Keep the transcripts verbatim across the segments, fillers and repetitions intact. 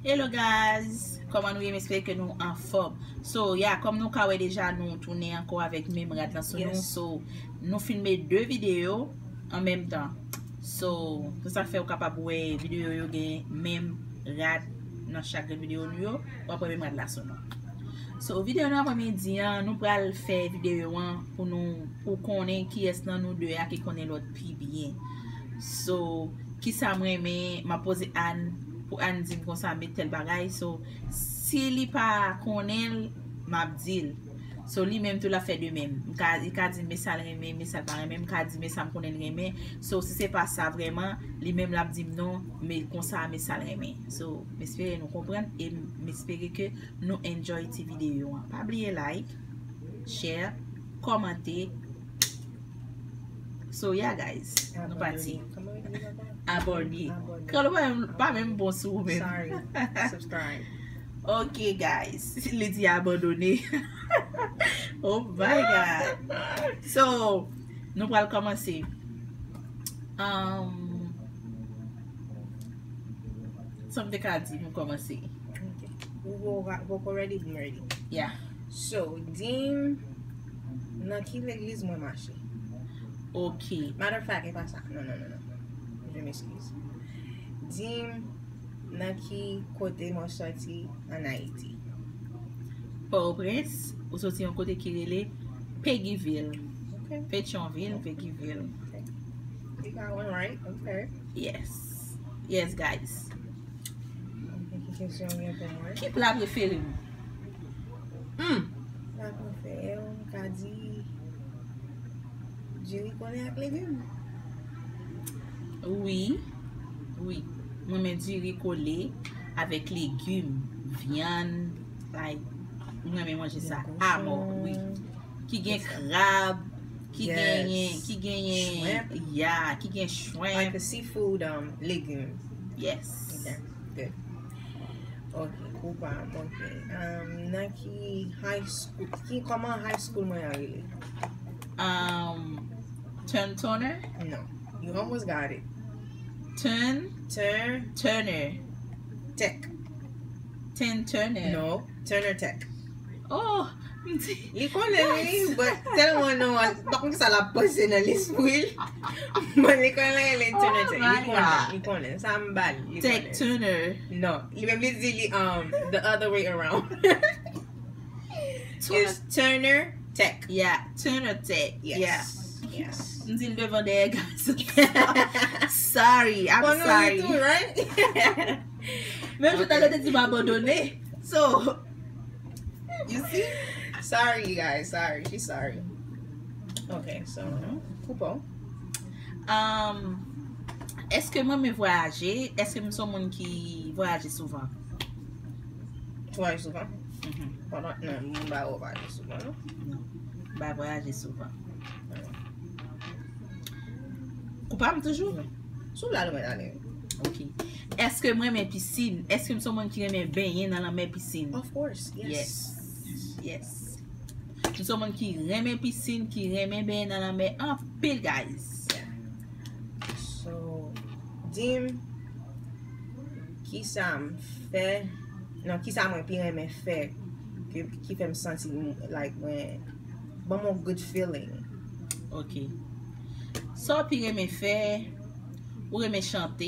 Hello guys, kòman nou ye? M espere ke nou anfòm. So, yeah, kòm nou ka wè deja, nou tounen ankò avèk menm rad lan sou nou. Yes. So, nou filme de videyo an menm tan. So, se sa k fè ou kapab wè videyo yo gen menm rad nan chak grenn videyo nou yo, w ap wè menm rad la sou nou. So, videyo nou aprèmidi an, nou pral fè videyo an pou nou, pou konnen kiyès nan nou de a ki konnen lòt pi byen. So, kisa m renmen, m ap poze Ann, pou Ann di m konsa, met tèl bagay. So, si li pa konnen l, m ap di l. So, li menm tou, l ap fè de menm. M ka, li ka di m men sa l renmen, men sa l pa renmen. M ka di men sa m konnen l renmen. So, si se pa sa vrèman, li menm l ap di m non, men konsa, men sa l renmen. So, m espere nou konprann e m espere ke nou enjoy ti videyo an. Pa bliye like, share, kòmante. So, yeah, guys, nou pati. Abòne. Abòne. Kòman w di l ankò? Abòne. Kòman w pa menm, pa menm bon sou ou menm. Sorry. Subscribe. Ok, guys. Li di abandone. Oh my God. So, nou pral kòmanse. Um, sa m te ka di pou m kòmanse? Ok. Ou, ou, ou poko ready, m ready. Yeah. So, di m, nan ki legliz mwen mache? Ok. Matter of fact, e pa sa. Non, non, non, non. Je m'excuse. Di m, nan ki kote mwen sòti ann Ayiti? Pòtoprens, ou sòti yon kote ki rele Peguiville. Ok. Petyonvil, Peguiville. Ok. You got one right. Ok. Yes. Yes, guys. Ok, ki kesyon w gen pou mwen? Ki pla prefere w? Hmm. Pla prefere m, m ka di diri kole ak legim. Wi. Wi. Mwen renmen diri kole avèk legim, vyann, like, mwen renmen manje sa amò, wi. Ki gen krab, ki genyen, ki genyen, ya, ki gen shrimp. Like a seafood, um, legim. Yes. Ok, good. Ok, koupab, ok. Um, nan ki high school, ki, kòman high school mwen an rele? Um, Turn Turner? No, you almost got it. Turn? Turn. Turner. Tech. Ten Turner. No, Turner Tech. Oh, m di. Li konnen, wi, but tèlman non, m pa konn kisa l ap panse nan lespri l. But li konnen li Turner Tech. Li konnen, li konnen. Sa m ba li, li konnen. Tech Turner. No, li menm li di li, um, the other way around. It's Turner Tech. Yeah, Turner Tech. Yes. Yeah. Yes. M di l devan dèyè, guys. Sorry, I'm sorry. Konnen li tou, right? Menm jan talè te di m abandone. So, you see? Sorry, you guys. Sorry. She's sorry. Ok, so, koupe w. Um, èske mwen renmen vwayaje? Èske m se yon moun ki vwayaje souvan? Vwayaje souvan? Mhm. Pandan, non, m pa vwayaje souvan, non. Non, m pa vwayaje souvan. Koupab toujou? Non. Sou la, nou mèt ale. Ok. Èske mwen renmen pisin? Èske m se yon moun ki renmen benyen nan lanmè, pisin? Of course, yes. Yes. Yes. M se yon moun ki renmen pisin, ki renmen benyen nan lanmè anpil, guys. So, di m, kisa m fè, non, kisa mwen pi renmen fè, ki, ki fè m santi, like, mwen, ban m yon good feeling. Ok. Sa w pi renmen fè, ou renmen chante.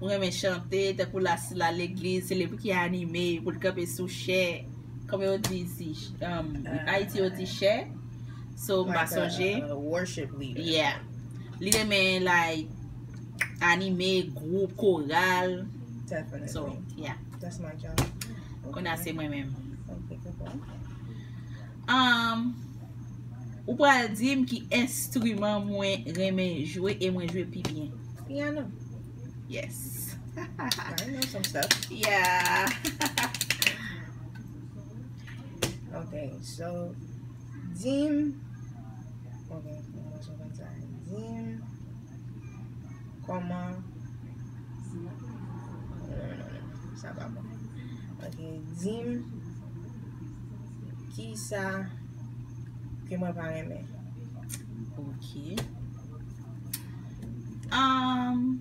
Ou renmen chante, tankou la, si l al legliz, se li ki anime, pou l kanpe sou chè. Kòman yo di isi? Um, Ayiti, yo di chè. So, m pa sonje. Like a, a worship leader. Yeah. Li renmen, like, anime, gwoup, koral. Definitely. So, yeah. That's my job. Kounye a se mwen menm. Ok, cool. Um, ou pral di m ki enstriman mwen renmen jwe e mwen jwe pi byen? Piano. Yes. I know stuff. Yeah. Ok, so, di m. Ok, kòman sa konn sa? Di m kòman. Non, non, non, non, sa pa bon. Ok, di m kisa ke mwen pa renmen. Ok. Um,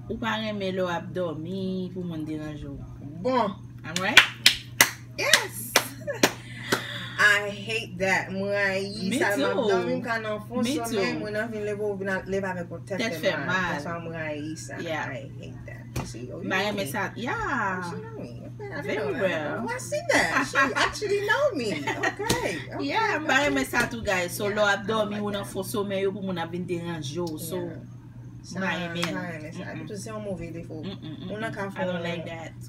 ou pa renmen lè w ap dòmi pou moun deranje w. Bon. I'm right? Yes! I hate that. Mwen rayi sa. Lè m ap dòmi, m ka nan fon somèy, mwen anvi leve, ou vin leve avèk yon tèt fè mal. Konsa, mwen rayi sa. I hate that. M pa renmen sa. Yeah. Very well. Oh, I see that. She actually know me. Okay. Yeah, m pa renmen sa tou, guys. So, lè w ap dòmi, ou nan fon somèy, ou pou moun ap vin deranje w. So, m pa renmen sa. Tou se yon move defo. Ou nan ka fè yon,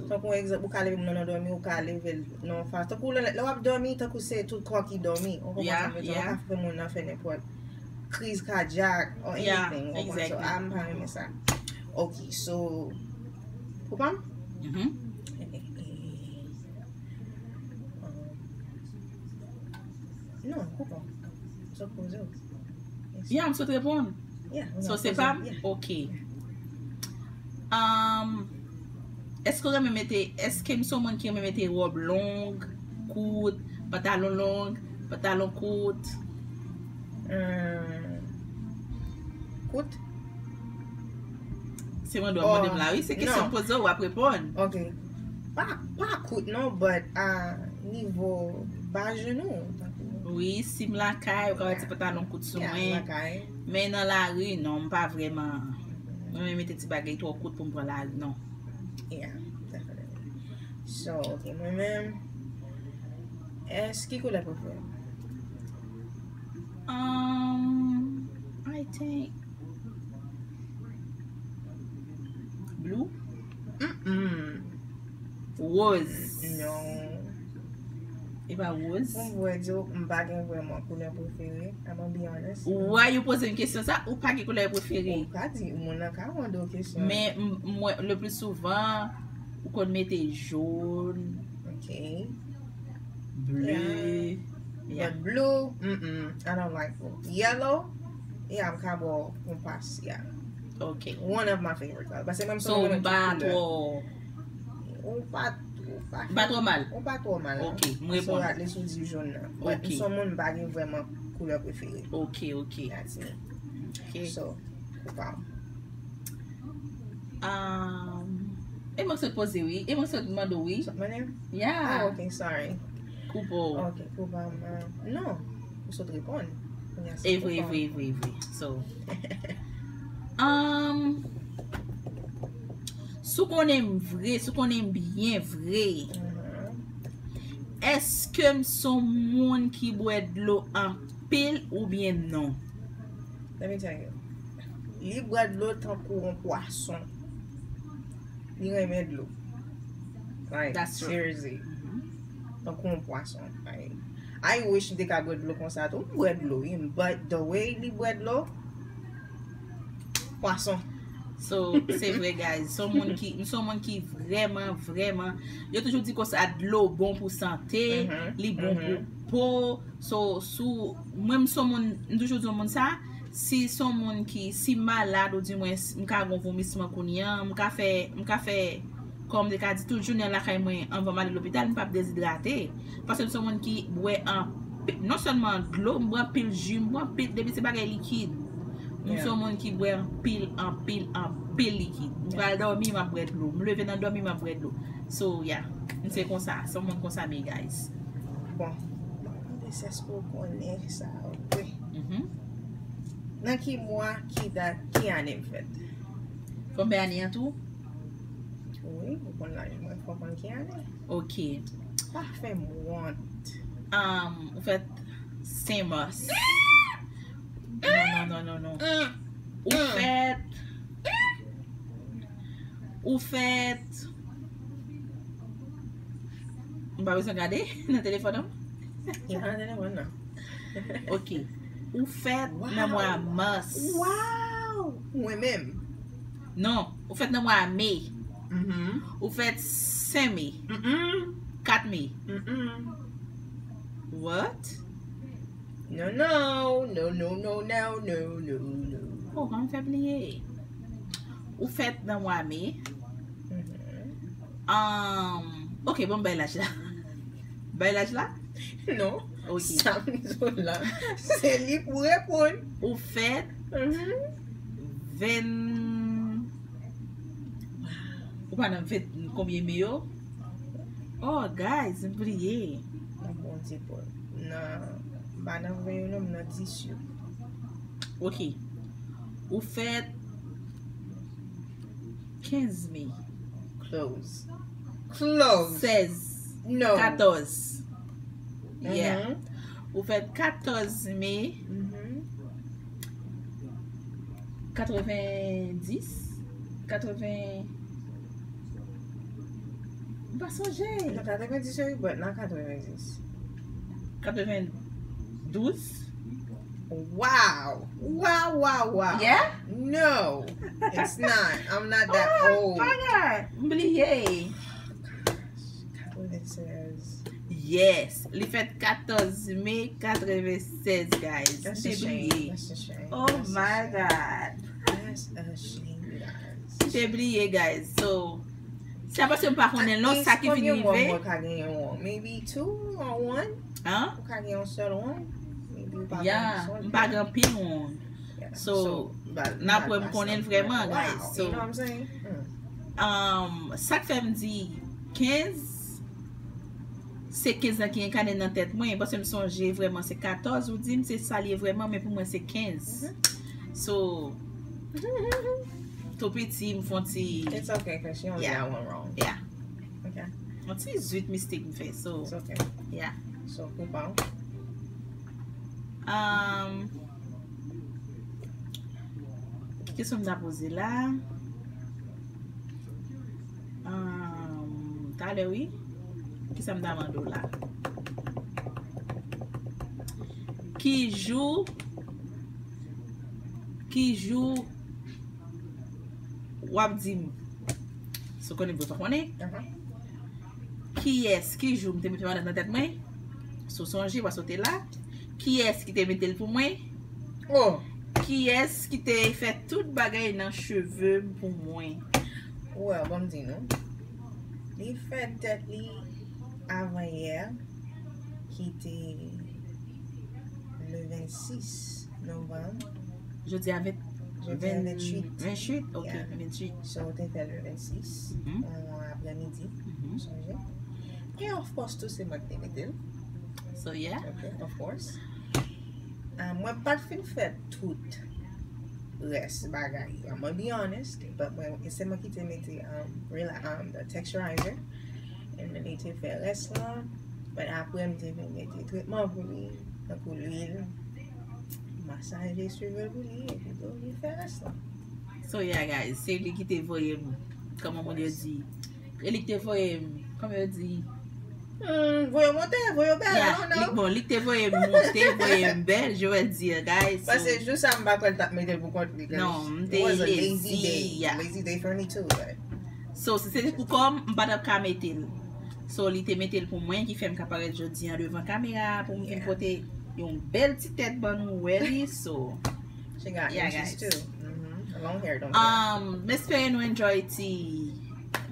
tankou egzanp, ou ka leve moun nan dòmi, ou ka leve l nan yon fason. Tankou lè, lè w ap dòmi, tankou se tout kò ki dòmi. Ou konprann sa m vle di? Ou ka fè moun nan fè nenpòt kriz kadyak or anything. Ou konprann? So, a, m pa renmen sa. Ok, so, pou pa m? Non, koupe. Sot poze w. Yeah, m sot reponn. Yeah, so, se pa m? Yeah. Ok. Um, èske w renmen mete, èske m se yon moun ki renmen mete wòb long, kout, pantalon long, pantalon kout? Hmm. Kout? Se mande w ap mande m la, wi. Se kesyon m poze w, w ap reponn. Ok. Pa, pa kout non, but a nivo ba jenou, tankou. Wi, si m lakay, ou ka wè ti pantalon kout sou mwen. Yeah, lakay. Men nan lari, non, m pa vrèman renmen mete ti bagay twò kout pou m pran lari, non. Yeah, definitely. So, ok, mwen menm, èske ki koulè prefere m? Um, I think blue. Mm-mm. Woz. Non. E pa woz? Pou m vrè di w, m pa gen vrèman koulè prefere. I'm gonna be honest. Why you poze m kesyon sa? Ou pa gen koulè prefere? Ou ka di, moun nan ka mande w kesyon. Men, m, mwen, le pli souvan, ou konn mete jòn. Ok. Ble. Yeah. But blue, mm-mm, I don't like blue. Yellow, yeah, m ka ba w yon pas, yeah. Ok. One of my favorite colors. Paske menm si mwen menm tout koulè. Ou pa, ou pa, ou pa twò mal. Ou pa twò mal. Ok, m reponn. So, at least ou di jòn nan. But m se yon moun m pa gen vrèman koulè prefere. Ok, ok. That's me. Ok. So, ou pa. Um, e mwen sot poze wi. E mwen sot mande w wi. Sot mande m? Yeah. Oh, ok, sorry. Koupe w. Ok, koupe m. Non, ou sot reponn. E vre, e vre, e vre, e vre. So, um, si w konnen m vre, si w konnen m byen vre, èske m se yon moun ki bwè dlo anpil oubyen non? Let me tell you. Li bwè dlo tankou yon pwason. Li renmen dlo. Like, seriously. Tankou yon pwason. Like, I wish m te ka bwè dlo konsa tou. M bwè dlo, wi, but the way li bwè dlo, pwason. So, se vre, guys. Se yon moun ki, m se yon moun ki vrèman, vrèman, yo toujou di konsa dlo bon pou sante, li bon pou po. So, si w, mwen, m se yon moun, m toujou di yon moun sa, si se yon moun ki, si m malad, ou di mwen, m ka gen yon vomisman kounye a, m ka fè, m ka fè, kòm m te ka di, tout jounen lakay mwen, anvan m ale lopital, m p ap dezidrate. Paske m se yon moun ki bwè anpil, non sèlman dlo, m bwè anpil ji, m bwè anpil, depi se bagay likid. M se yon moun ki bwè anpil, anpil, anpil likid. M pral dòmi, m ap bwè dlo. M leve nan dòmi, m ap bwè dlo. So, yeah. M se konsa. Se yon moun konsa m ye, guys. Bon. Mwen se èske w konnen sa vre. Nan ki mwa, ki dat, ki ane m fèt? Fò m bay ane an tou? Wi, ou konn laj mwen, fò w konn ki ane. Ok. Pa fè m wont. Um, ou fèt senk mas. Non, non, non, non, non. Ou fèt. Ou fèt. M pa bezwen gade nan telefòn an. Li pa nan telefòn nan. Ok. Ou fèt nan mwa mas. Wow! Mwen menm. Non, ou fèt nan mwa me. Mhm. Ou fèt senk me. Mm-mm. Kat me. Mm-mm. What? No, no, no, no, no, no, no, no, no. Oh, kòman m fè bliye? Ou fèt nan mwa me. Mhm. Um, ok, bon, bay laj la. Bay laj la? Non. Ok. Sa m di w la, se li pou reponn. Ou fèt Mhm. ven, ou pa nan ven konbyen me yo? Oh, guys, m bliye. Nan Bondye, Paul. Nan, m pa nan ven yo, non, m nan dis yo. Ok. Ou fèt kenz me. Close. Close. Sèz. No. Katòz. Yeah. Mhm. Ou fèt katòz me Mhm. katrevendis, katreven, m pa sonje. Non, katrevendis yo, but not katrevendis. Katrevendouz. Wow. Wow, wow, wow. Yeah? No, it's not. I'm not that Oh old. My God. M bliye. Katrevensèz. Yes. Li fèt katòz me katrevensèz, guys. That's M te a shame. bliye. That's a shame. Oh That's a my shame. God. That's a shame, you guys. M te bliye, guys. So, se pa paske m pa konnen l non, At sa least ki vin konbyen wonn rive. Mwen ka genyen wonn? Maybe two or one? Hein? Ou ka gen yon sèl wonn? Maybe ou pa Yeah, gen m pa gen anpil wonn. Yeah. So, So, ba, n ap ba, wè m ba konnen l sa. Vrèman, Wow. Guys. So, You know what I'm saying? Mm. Um, sa k fè m di kenz, se kenz lan ki enkane nan tèt mwen, paske m sonje vrèman se katòz ou di m, se sa l ye vrèman, men pou mwen se kenz. Mhm. So, tou piti, m fè yon ti It's okay, 'cause she only Yeah. got one wrong. Yeah. Okay. Yon ti zwit mistik m fè, so, It's okay. Yeah. So, pou pa w. Um, ki kesyon m ta poze la? Um, talè, wi. Kisa m ta mande w la? Ki jou, ki jou w ap di m? Si w konnen, m pa konnen. Aha. Kiyès, ki jou m te mete madanm nan tèt mwen? Si w sonje, paske w te la. Kiyès ki te mete l pou mwen? Oh. Kiyès ki te fè tout bagay nan cheve m pou mwen? Well, ban m di nou. Li fè tèt li avan yè, ki te le vennsis novanm. Jodi a ven-, Jodi a ven-, venntuit. Venntuit? Ok, Yeah. venntuit. So, ou te fè le vennsis, Mhm. yon aprèmidi, Mhm. sonje. E of course, tou se mwen ki te mete l. So, yeah. Ok, of course. Ah, mwen pa t fin fè tout rès bagay. I'm gonna be honest, but mwen, se mwen ki te mete, um, rela-, um, the texturizer. And then li te fè rès la. But apre, m te vin mete tretman pou li, tankou lwil, masaje cheve pou li, epi tou li fè rès la. So, yeah, guys, se li ki te voye m, kòman moun yo di, e li ki te voye m, kòman yo di? Hmm, voye w monte, voye w bèl, Yeah, I don't li, know. Bon, li ki te voye m monte, voye m bèl, je vais dire, guys. So, Paske jou sa m pa kwè l t ap mete l pou kont li, 'cause Non, m it te was a lazy lazy, day. Yeah. Lazy day for me too, but So, si se te pou kò m, m pa t ap ka mete l. So, li te mete l pou mwen, ki fè m ka parèt jodi an devan kamera a pou m vin Yeah. pote yon bèl ti tèt ban nou wè li. So, She got yeah, inches guys. too. Mm-hmm. Long hair, don't care. Um, m espere nou enjoy ti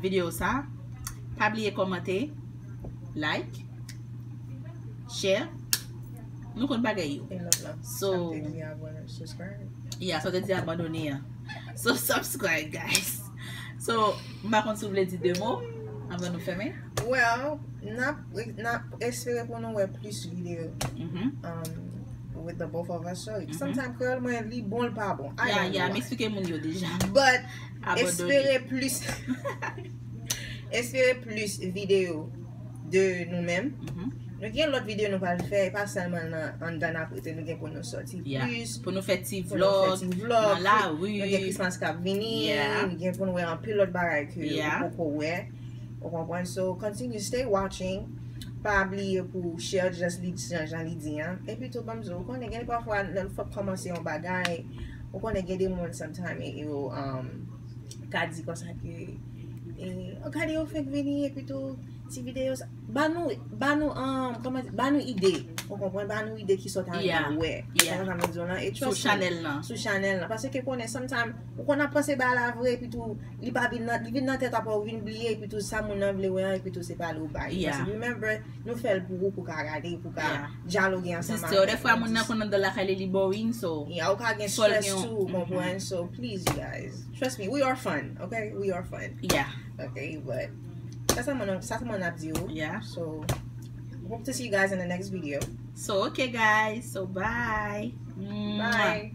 videyo sa. Pa bliye kòmante, like, share. Nou konn bagay yo. E lòt la. So, Sa m te di abone, subscribe. Yeah, sa w te di abandone an. So, subscribe, guys. So, m pa konn si w vle di de mo anvan nou fèmen. Well, n ap, n ap espere pou nou wè plis videyo, Mhm. um, with the both of us. So, Mhm. sometimes kreyòl mwen li bon, l pa bon. I Yeah, don't yeah, know m why. eksplike moun yo deja. But Abandone. espere plis, espere plis videyo de nou menm. Mhm. Nou gen lòt videyo nou pral fè, e pa sèlman nan anndan n ap rete, nou gen pou nou sòti Yeah. plis, Pou nou fè ti pou nou fè vlog ti vlog, nan lari. Nou gen Christmas k ap vini, Yeah. nou gen pou nou wè anpil lòt bagay ke Yeah. ou poko wè. Ou konprann? So, continue, stay watching. Pa bliye pou share, just li, jan, jan li di an. Epi tou, ban m di w, ou konnen, gen de pafwa, lè n fòk kòmanse yon bagay, ou konnen, gen de moun, sometimes, yo, um, ka di konsa ke, e, Gade yo fenk vini epi tou ti videyo sa. Ba nou, ba nou, um, kòman di, ba nou ide. Ou konprann? Ba nou ide ki sòt a Yeah. nou wè. Yeah. Konprann sa mwen di w lan? E Sou trust me, chanèl lan. Sou chanèl lan. Paske konnen, sometimes, ou konn ap panse ba la vre, epi tou, li pa vin nan, li vin nan tèt apre ou vin bliye, epi tou, sa moun nan vle wè an, epi tou, se pa li ou bay. Yeah. Paske remember, nou fè l pou ou, pou ka gade, pou ka Yeah. dyaloge ansanm Sista, ou defwa moun nan konn andan lakay li, li boring, so. Yeah, ou ka gen Fò l stress gen too, mhm. Konprann? So, please, you guys, trust me, we are fun, okay? We are fun. Yeah. Okay, but sa sèlman, sa sèlman n ap di w. Yeah. So, hope to see you guys in the next video. So, okay, guys. So, bye. Mwah. Bye.